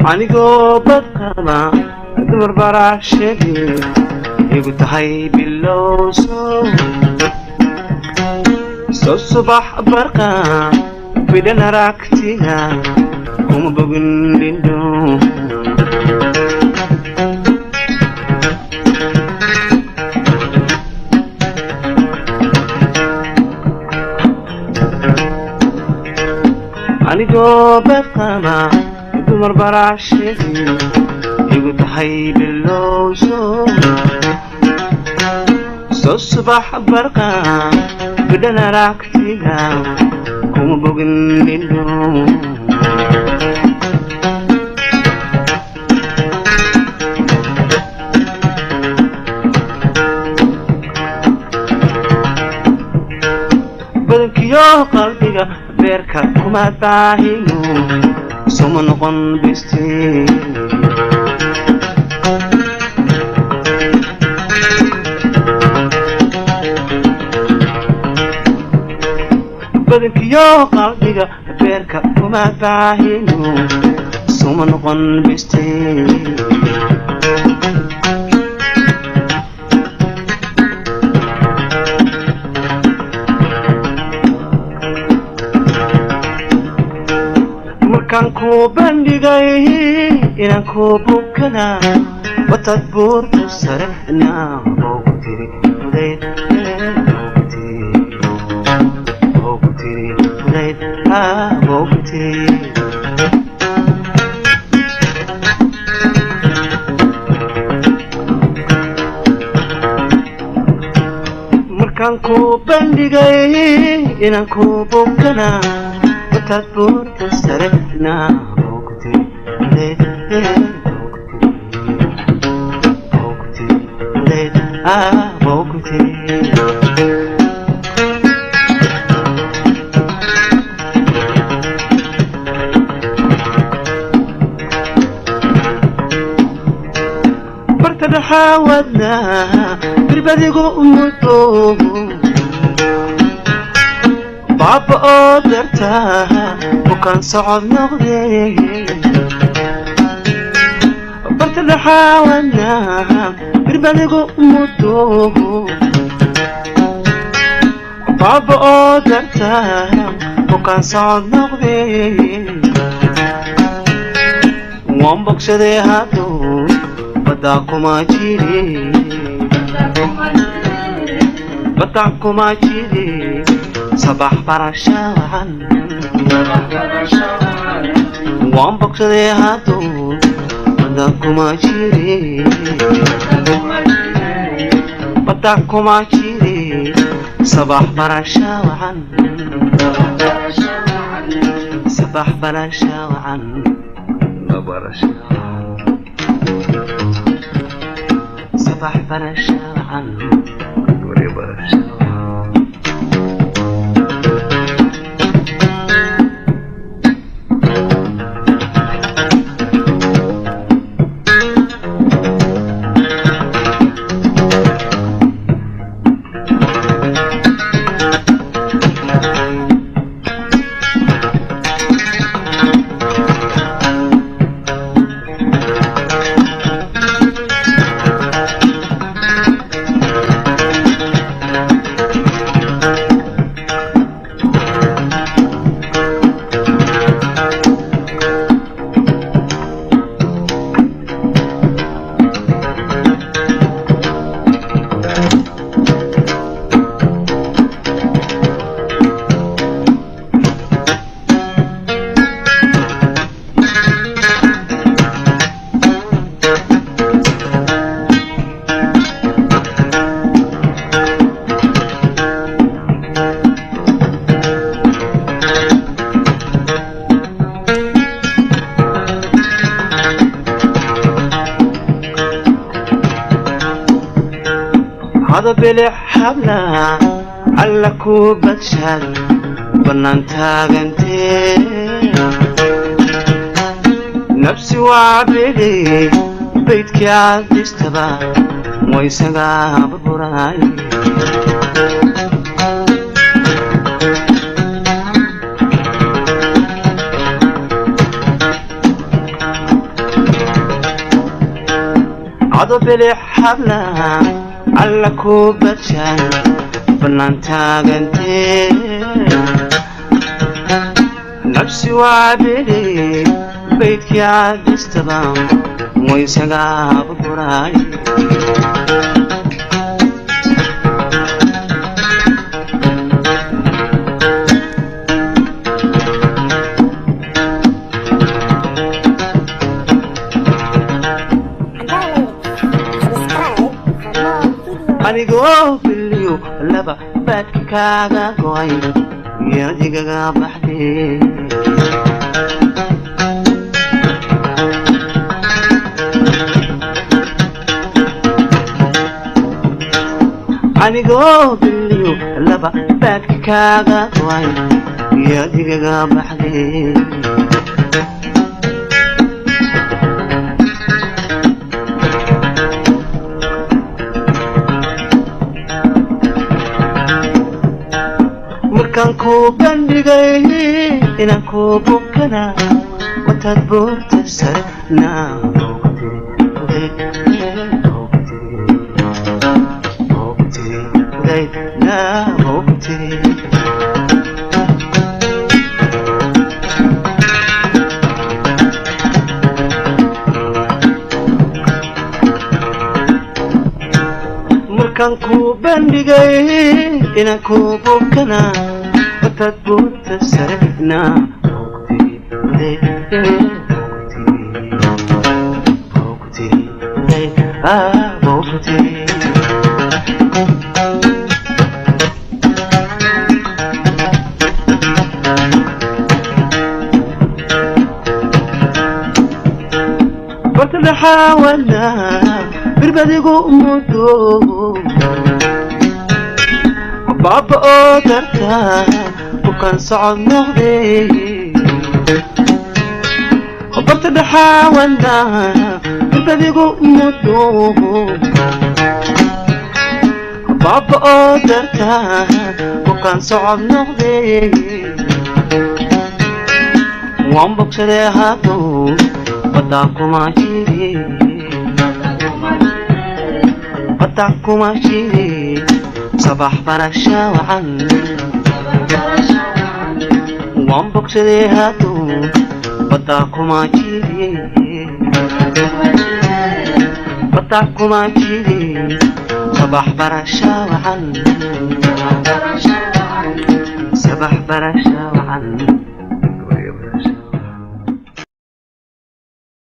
Anigoo badqaba dumar barashadii igu tahay bilowso soo subax barqa bidhan aragtida kuma bogin lindho. Anigoo badqaba dumar barashadii igu tahay bilowso soo subax barqa bidhan aragtida kuma bogin lindho. Badankiyo qalbiga beerka kuma baahino suma noqon biste. Badankiyo qalbiga beerka kuma baahino suma noqon biste. Markaan ku bandhigay inaan ku bukana watad buurta sare naa tiri fudayd boogu tiri fudayd boogu tiri. Markaan ku bandhigay inaan ku bukana watad buurta sare naa boogu tiri fudayd boogu tiri fudayd boogu tiri. Barta dhaxaawadna birbadigu mudo baaba oo darta bukaan socod noqde. Barta dhaxaawadna birbadigu mudo baaba oo darta bukaan socod noqde. Waan bogsaday hadduu baddaa kuma jire, baddaa kuma jire. Sabax barasha wacan waan bogsaday hadduu baddaa kuma jire, baddaa kuma jire. Sabax barasha wacan, sabax barasha wacan, barasha sabax barasha wacan barasha. Hada bilix habla alla ku badshaad bannaan taagantee nafsi waa bili baydkii aad dhistaba waysaga burburay. Ado bilix hablaha alla ku badshaan bannaan taagantee. Nafsi waa bili baydkii caadistaba waysagaa burburaay. Subscribe for more videos. Anigoo biliyo laba baadka kaaga go'ay yaad igaga baxdee. Anigoo biliyo laba baadka kaaga go'ay yaad igaga baxdee. Markaan ku bandhigay inaan ku bukana wataad buurta sare naa boogtay. Markaan ku bandhigay inaan ku bukana wataad buurta sare naa boogtay, boogtay, boogtay. Barta dhaxaawana birbadigu mudo baaba oo darta bukaan socod noqday. Barta dhaxaawana birbadigu mudo baaba oo darta bukaan socod noqday. Waan bogsaday hadduu badaa kuma jiri, badaa kuma jiri. Sabax barasha wacan. Waan bogsaday hadduu badaa kuma jiri, badaa kuma jiri. Sabax barasha wacan, sabax barasha wacan.